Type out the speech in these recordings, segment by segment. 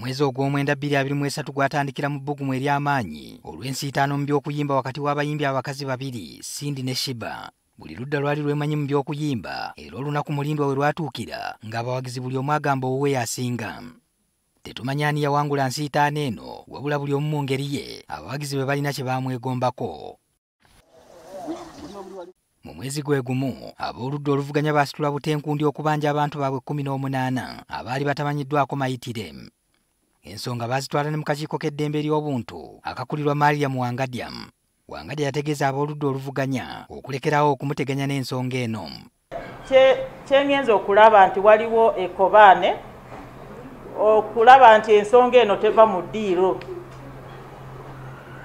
Omwezi ogw'omwenda 2023 gwatandikira mu bbugumu ery'amaanyi olw'ensiitaano mu by'okuyimba wakati w'abayimbi abakazi babiri, Cindy ne Sheebah. Buli ludda lwali lwemanyi mu by'okuyimba era olunaku mulindwa we lwatuukira ng'abawagizi buli omu agamba owuwe y'asinga. Tetumanyi ani yawangula nsiitaano eno, wabula buli omu mu ngeri ye abawagizi be balina kye baamwegombako. Mu mwezi gwe gumu ab'oludda oluvuganya baasitula butenkundi okubanja abantu baabwe 18 abaali batamanyiddwako mayitire. Ensonga baazitwala ne mu kakiiko k'eddembe ery'obuntu akakulirwa Mariam Wangadya. Wangadya yategeeza ab'oludda oluvuganya okulekerawo okumuteganya n'ensonga eno. Kyengenza okulaba nti waliwo ekobaane okulaba nti ensonga eno teva mu ddiiro.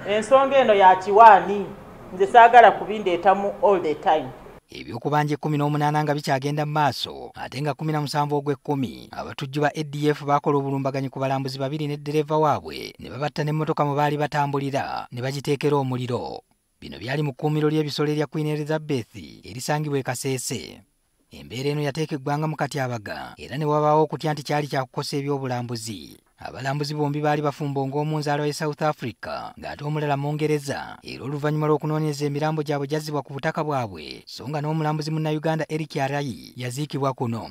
Ensonga eno ya kiwaani, nze saagala kubindeetamu all the time. Ebyokubanja 18 nga bikyagenda mu maaso ate nga 17 ogw'ekkumi abatujju ba ADF baakola obulumbaganyi ku balambuzi babiri ne ddereeva waabwe ne babatta n'emmotoka mwe baali batambulira ne bagiteekera omuliro. Bino byali mu kkuumiro ly'ebisolo erya Queen Elizabeth erisangibwa e Kasese. Embeera eno yateeka eggwanga mu katyabaga era ne wabaawo okutya nti kyali kyakukosa ebyobulambuzi. Abalambuzi bombi baali bafumbo ng'omunzaalo e South Africa ng'ate omulala Mungereza, era oluvannyuma lw'okunoonyereza emirambo gyabwe gyazzibwa ku butaka bwabwe, so nga n'omulambuzi munnayuganda Eric Arayi yaziikibwa kuno.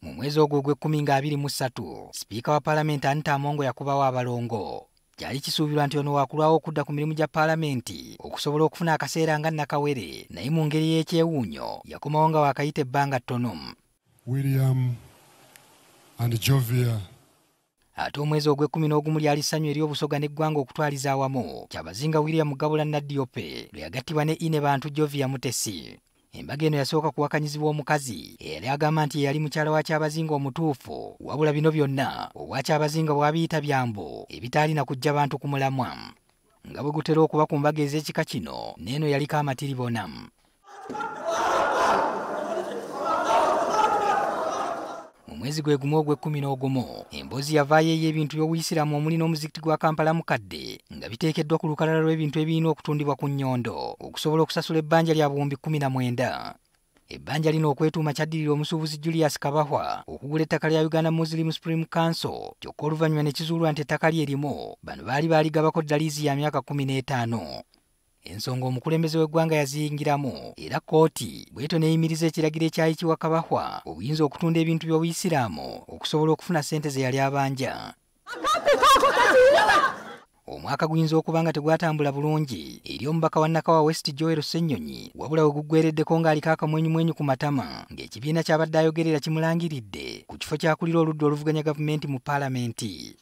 Mu mwezi ogwo ogw'ekkumi nga 23, sipiika wa paalamenti Anita Amongo yakubawo abalongo. Kyali kisuubirwa nti ono waakulwawo okudda ku mirimu gya paalamenti okusobola okufuna akaseera nga nnakawere, naye mu ngeri y'ekyewuunyo yakomawo nga waakayita ebbanga ttono. William and Jovia. Ate omwezi ogw'ekkumi n'ogumu lyali ssanyu eri Obusoga n'eggwanga okutwaliza awamu. Kyabazinga William Gabula Nadiope lwe yagattibwa ne Ine Bantu Jovia Mutesi. Embaga eno yasooka kuwakanyizibwa omukazi eyali agamba nti yali mukyala wa Kyabazinga omutuufu, wabula bino byonna obwakyabazinga bwabiyita byambo ebitaalina kujja bantu ku mulamwa. Nga bwe gutera okuba ku mbaga ez'ekika kino, n'eno yaliko amatiribona. Mu mwezi gwe gumu ogw'ekkumi n'ogumu emboozi yavaayo ey'ebintu by'obuyisiraamu omuli n'omuzikiti gwa Kampala mukadde nga biteekeddwa ku lukalala lw'ebintu ebirina okutundibwa ku nnyondo okusobola okusasula ebbanja lya 19,000. Ebbanja lino okwetuuma kyaddirira omusuubuzi Julius Kabahwa okugula ettaka lya Uganda Muslim Supreme Council, kyokka oluvannyuma ne kizuulwa nti ettaka lye erimu bano baali baaligabako ddaliizi ya myaka 15. Ensonga omukulembeze w'eggwanga yaziyingiramu era kkooti bw'etyo n'eyimiriza ekiragiro ekyayitibwa Kabahwa obuyinza okutunda ebintu by'obuyisiraamu okusobola okufuna ssente ze yali abanja. Omwaka guyinza okuba nga tegwatambula bulungi eri omubaka wa Nakawa West Joel Ssenyonyi, wabula we guggwereddeko ng'aliko akamwenyumwenyu ku matama ng'ekibiina ky'abadde ayogerera kimulangiridde ku kifo ky'akulira oludda oluvuganya gavumenti mu paalamenti.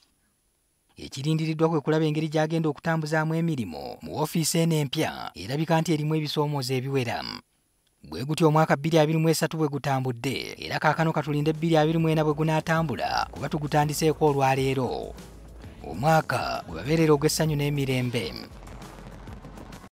Ekirindiriddwa kwe kulaba engeri gy'agenda okutambuzaamu emirimu mu woofiisi eno empya erabika nti erimu ebisoomoozo ebiwera. Bwe gutyo omwaka 2023 bwe gutambudde era kaakano katulinde 2024 bwe gunaatambula kuba tugutandiseeko olwaleero. Omwaka gwe babeerera ogw'essanyu n'emirembe.